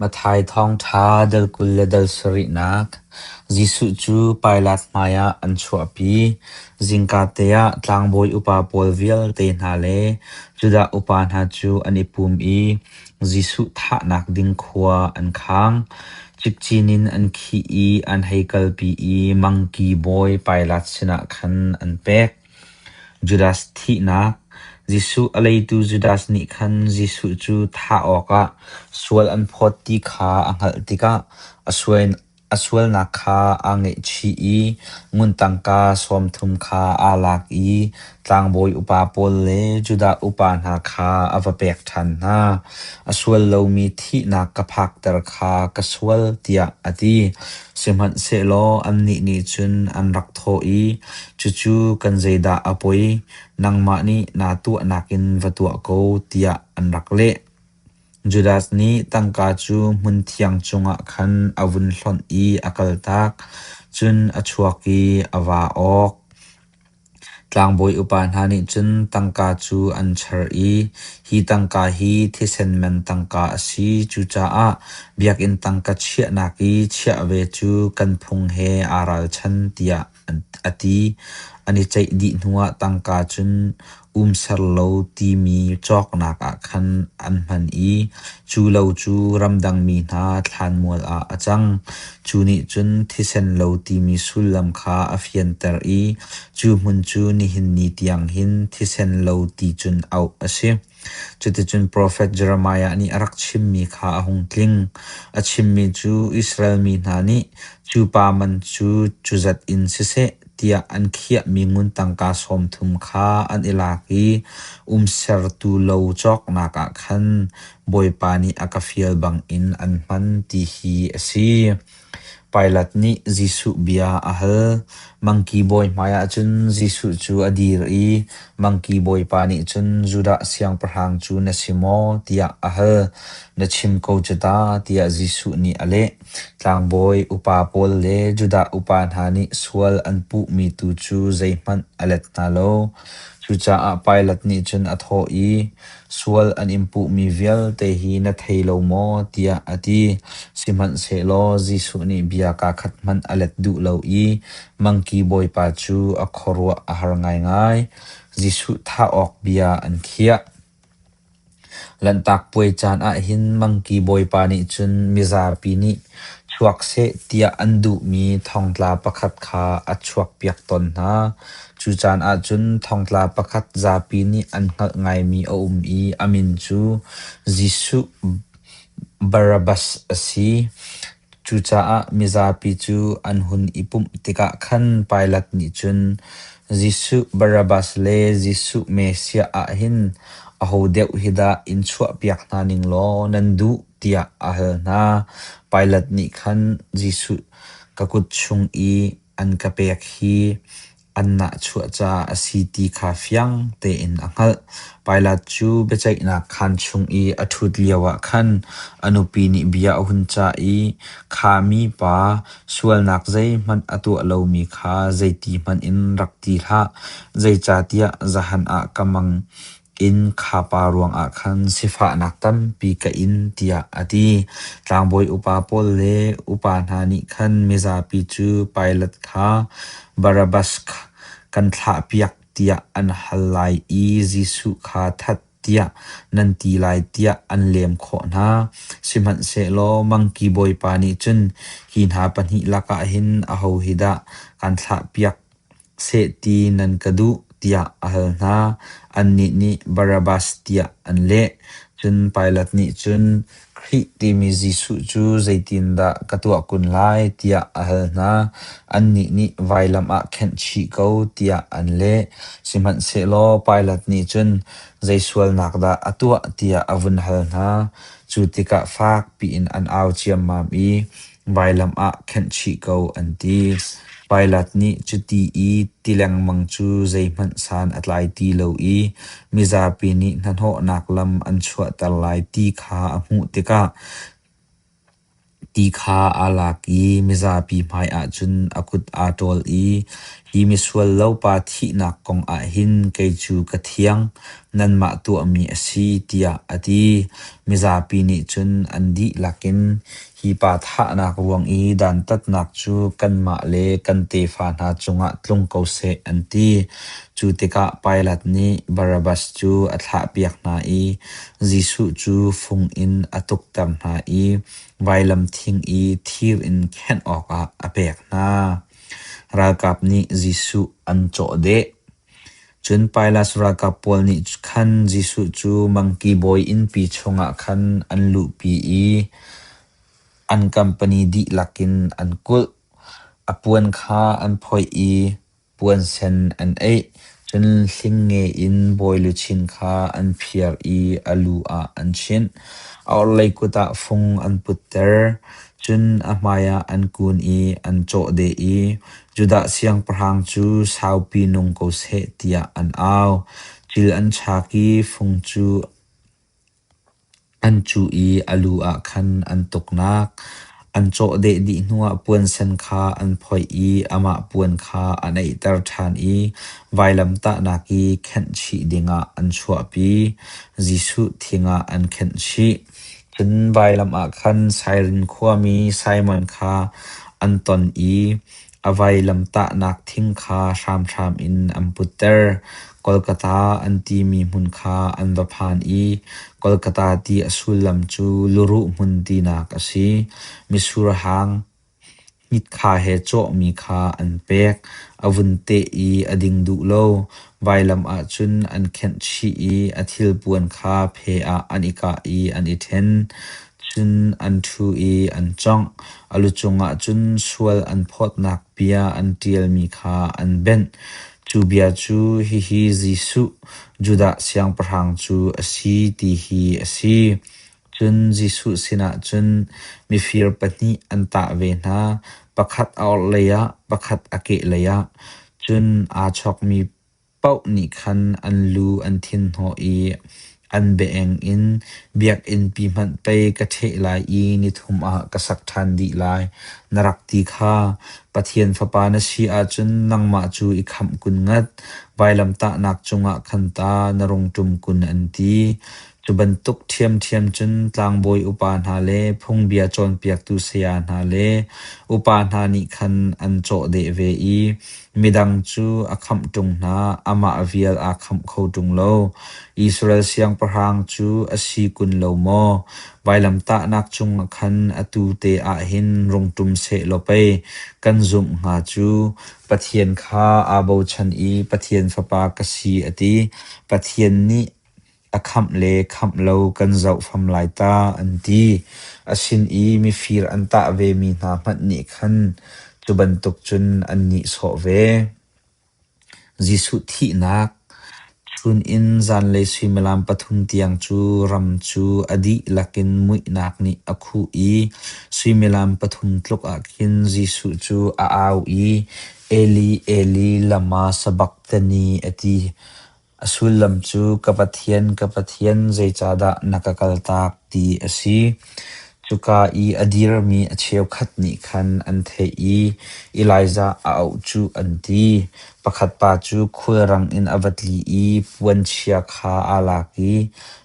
Matthai thawngṭha dal 20 le dal sarihnak. Jesuh cu Pilat hmaiah an chuahpi. Zingkate ah tlangbawi upa pawl vialte hna le Judah upa hna cu an i pum i Jesuh thahnak ding khua an khang. Cikcin in an khih i an hei kalpi i mangki bawi Pilat sinah khan an pek. Judas thihnak. Jesuh a leitu Judas nih khan Jesuh cu thah awkah sual an phawt ti kha a hngalh tikah a sualnak kha aa ngaihchih i ngun tangka 30 kha aa lak i tlangbawi upa pawl le Judah upa hna kha a va pek ṭhan hna. A sual lomi thihnak ka phakter kha ka sual tiah a ti. Sihmanhsehlaw annih nih cun an rak thawh i, Cucu kan zeidah a poi? Nangmah nih naa tuahnak in va tuah ko, tiah an rak leh. Judas nih tangka cu hmunthiang cungah khan a vun hlonh i a kaltak, cun a chuak i a vaa awk. Tlangbawi upa hna nih cun tangka cu an char i, “Hi tangka hi thisen man tangka a si, cucaah biakinn tangka chiahnak i chiah ve cu kan phung he aa ralchan,” tiah a ti. An i ceih dih hnuah tangka cun umserlo timi cawknak ah khan an hman i cu lo cu ramdangmi hna thlanmual ah a cang. Cu nih cun thisen lo timi sullam kha a fianter i cu hmun cu nihin ni tiang hin thisen lo ti cun auh a si. Cuticun profet Jeremiah nih a rak chimmi kha a hung tling. A chimmi cu Israel mi hna nih cu pa man cu cuzat in siseh tiah an khiahmi ngun tangka 30 kha an i lak i umsertu lo cawknak ah khan Bawipa nih a ka fial bangin an hman ti hi a si. Pilat nih Jesuh bia a hal. Mangki bawi hmaiah cun Jesuh cu a dir i mangki bawipa nih cun Judah siangpahrang cu na si maw? tiah a hal. Na chim ko cu ta, tiah Jesuh nih a leh. Tlangbawi upa pawl le Judah upa hna nih sual an puhmi tu cu zeihmanh a let hna lo. Cucaah Pilat nih cun a thawh i, Sual an in puhmi vialte hi na thei lo maw? tiah a ti. Sihmanhsehlaw Jesuh nih bia kaakhat hmanh a let duh lo i mangki bawipa cu a khuaruah a har ngaingai. Jesuh thah awk bia an khiah. Lanhtak Puai caan ah hin mangki bawipa nih cun mizapi nih chuak seh tiah an duhmi thongtla pakhat kha a chuakpiak tawn hna. Cu caan ah cun thongtla pakhat zapi nih an hngalh ngaimi a um i a min cu Jesuh Barabbas a si. Cucaah mizapi cu an hun i pumh tikah khan Pilat nih cun, Jesuh Barabbas le Jesuh Messiah ah hin aho deuh hi dah in chuahpiak hna ning law nan duh, tiah a hal hna. Pilat nih khan Jesuh ka kut chung i an ka pek hi an nahchuah caah a si ti kha fiang tein a hngalh. Pilat cu biaceihnak khaan chung i a ṭhut lioah khan a nupi nih bia a hun cah i, “Kha mipa, sualnak zeihmanh a tuah lomi kha zeiti hmanh in rak ti hlah, zeicahtiah zahan ah ka mang in kha pa ruangah khan sifahnak tampi ka in,” tiah a ti. Tlangbawi upa pawl le upa hna nih khan mizapi cu Pilat kha Barabbas kan thlahpiak tiah an hal lai i Jesuh kha that tiah nan ti lai tiah an lem khawh hna. Sihmanhsehlaw mangki bawipa nih cun, “Hi hna pahnih lakah hin aho hi dah kan thlahpiak seh ti nan ka duh?” tiah a hal hna. Annih nih Barabbas tiah an leh. Cun Pilat nih cun, Khrih timi Jesuh cu zeitindah ka tuah kun lai? tiah a hal hna. Annih nih, Vailam ah khenh chih ko, tiah an leh. Sihmanhsehlaw Pilat nih cun, Zei sualnak dah a tuah? tiah a vun hal hna. Cu tikah fak piin an au ciammam i, Vailam ah khenh chih ko, an ti. Pilat nih cuti i ti lengmang cu zeihmanh san a tlai ti lo i mizapi nih hnahnawhnak lam an chuahter lai ti kha a hmuh tikah ti kha aa lak i mizapi hmaiah cun a kut aa ṭawl i, Hi misual lo pa thihnak kong ah hin kei cu ka thiang, nanmah tuahmi a si, tiah a ti. Mizapi nih cun an dihlak in, Hi pa thahnak ruang i dantatnak cu kanmah le kan tefa hna cungah tlung ko seh, an ti. Cu tikah Pilat nih Barabbas cu a thlahpiak hna i Jesuh cu fung in a tukter hna i vailam thing i thir in khenh awkah a pek hna. Ralkap nih Jesuh an cawhdeh. Cun Pilat ralkap pawl nih khan Jesuh cu mangki bawi innpi chungah khan an luhpi i an kampani dihlak in an kulh. A puan kha an phoih i puansen an eih, cun hlingnge in bawi luchin kha an phiar i a lu ah an chinh. A orhlei kut ah fung an putter, cun a hmaiah an kun i an cawhdeh i, Judah siangpahrang cu saupi nung ko seh, tiah an au. Cil an chak i fung cu an cuh i a lu ah khan an tuknak. An cawhdeh dih hnuah puansen kha an phoih i amah puan kha an aihter ṭhan i vailamtahnak i khenhchih dingah an chuahpi. Jesuh thing ah an khenhchih. Cun vailam ah khan Sairin khuami Simon kha an ton i a vailamtahnak thing kha hramhram in an putter. Golgotha an timi hmun kha an va phan i Golgotha ti a sullam cu luruh hmun tinak a si. Mitsur hang hnitkha he cawhmi kha an pek, a vun teh i a ding duh lo. Vailam ah cun an khenh chih i a thilpuan kha phe ah an i kah i an i ṭhen. Cun an ṭhu i an cawngh. A lu cungah cun sual an phawtnak bia an ṭialmi kha an benh. Cu bia cu hihi Jesuh, Judah siangpahrang cu a si ti hi a si. Cun Jesuh sinah cun mifir pahnih an tah ve hna, pakhat a orhlei ah, pakhat a kehlei ah. Cun aa chawkmi paoh nih khan an lu an thinhnawh i an biaeng in, Biakinnpi hmanh pei ka ṭheh lai i nithum ah ka sak ṭhan dih lai, na rak ti kha. Pathian Fapa na si ahcun nangmah cu i khamh kun ngat. Vailamtahnak cungah khan ta na rung ṭum kun, an ti. Cu bantuk ṭhiamṭhiam cun tlangbawi upa hna le phungbia cawnpiaktu saya hna le upa hna nih khan an cawhdeh ve i midang cu a khamh ṭung hna, amah vial aa khamh kho ṭung lo. Israel siangpahrang cu a si kun lo maw? Vailamtahnak cungah khan atu te ah hin rung ṭum sehlaw pei kan zumh hnga cu. Pathian kha aa bochan i Pathian Fapa ka si a ti. Pathian nih a khamh le khamh lo kan zoh fam lai ta, an ti. A sin i mifir an tah vemi hna hmanh nih khan cu bantuk cun an nihsawh ve. Jesuh thihnak chun in zanlei suimilam pathum tiang cu ram cu a dihlak in muihnak nih a khuh i suimilam pathum tluk ah khin Jesuh cu a au i, Eli, Eli, lama sabachthani, a ti. A sullam cu Ka Pathian, ka Pathian, zeicahdah na ka kaltak ti a si. Cuka i a dirmi a cheukhat nih khan an theih i Elijah a auh cuh an ti. Pakhat pa cu khulrang in a va tli i puanchia kha aa lak i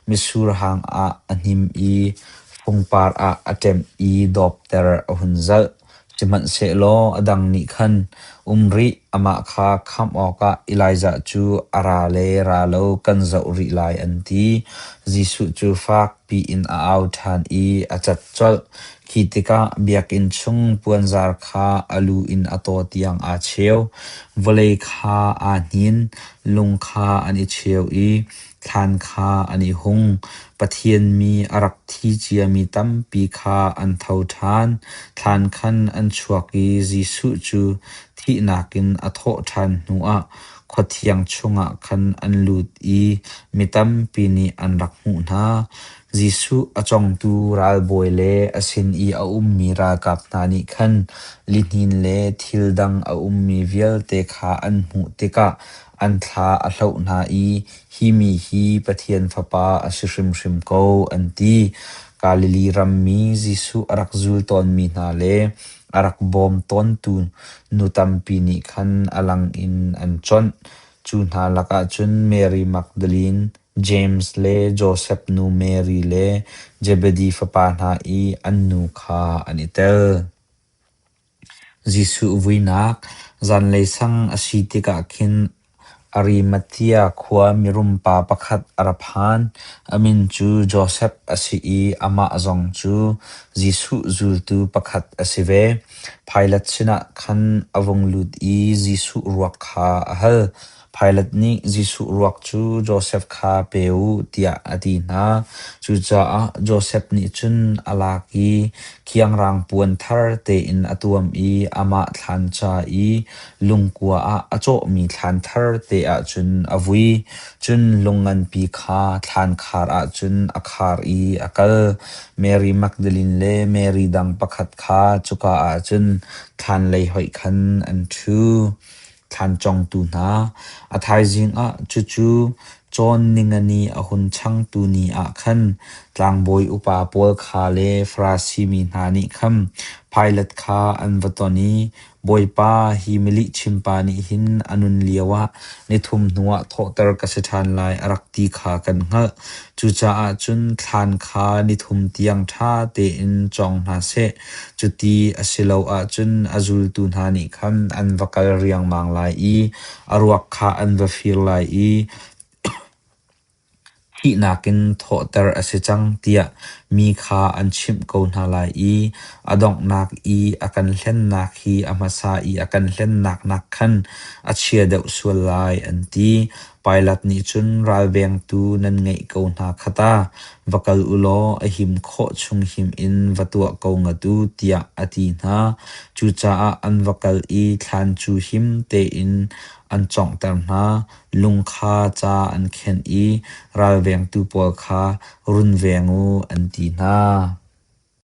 mitsur hang ah a hnim i fungpar ah a ṭemh i dawpter a hun zalh. Sihmanhsehlaw a dang nih khan, Um rih, amah kha khamh awkah Elijah cu a ra le ra lo kan zoh rih lai, an ti. Jesuh cu fak piin a au ṭhan i a cat colh. Khi tikah biakinn chung puanzar kha a lu in a taw tiang aa cheu. Vawlei kha aa hnin, lung kha an i cheu i Thlan kha an i hung. Pathian mi a rak thi ciami tampi kha an tho ṭhan. Thlan khan an chuak i Jesuh cu thihnak in a thawh ṭhan hnuah khua thiang chungah khan an lut i mi tampi nih an rak hmuh hna. Jesuh a congtu ralbawi le a sin i a ummi ralkap hna nih khan lihnin le thil dang a ummi vialte kha an hmuh tikah an thla a hloh hna i, “Hi mi hi Pathian Fapa a si hrimhrim ko,” an ti. Galilee rammi Jesuh a rak zul tawnmi hna le a rak bawm tawntu nu tampi nih khan a lang in an conh. Cu hna lakah cun Mary Magdalene, Jeim le Josef nu Mary le Zebedi fapa hna i an nu kha an i tel. Jesuh vuinak zanlei sang a si tikah khin Arimathea khua mirumpa pakhat a ra phan. A min cu Josef a si i amah zong cu Jesuh zultu pakhat a si ve. Pilat sinah khan a vung lut i Jesuh ruak kha a hal. Pilat nih Jesuh ruak cu Josef kha pe u tiah a ti hna. Cucaah Josef nih cun a lak i khiangrang puan thar tein a tuam i amah thlan ca i lungkua ah a cawhmi thlan thar te ah cun a vui. Cun lung nganpi kha thlankhar ah cun a khar i a kal. Mary Magdalene le Mary dang pakhat kha cuka ah cun thlanlei hoih khan an ṭhu. Thlan congtu hna. A thaizing ah cucu cawn ningani a hun changtu ni ah khan tlangbawi upa pawl kha le Farasi mi hna nih khan Pilat kha an va ton i, Bawipa, hi milihchimpa nih hin a nun lioah nithum hnuah thawhter ka si ṭhan lai a rak ti kha kan hngalh. Cucaah cun thlan kha nithum tiang ṭha tein cawng hna seh. Cuti a si lo ahcun a zultu hna nih khan an va kal riangmang lai i a ruak kha an va fir lai i thihnak in thawhter a si cang tiah mi kha an chimh ko hna lai i a donghnak i a kan hlennak hi a hmasa i a kan hlennak nakkhan a chia deuh sual lai, an ti. Pilat nih cun ralvengtu nan ngeih ko hna kha ta, va kal u law a him khawh chung him in va tuah ko ngat u, tiah a ti hna. Cucaah an va kal i thlan cu him tein an cawnghter hna. Lung kha ca an khenh i ralvengtu pawl kha runveng u, an ti hna.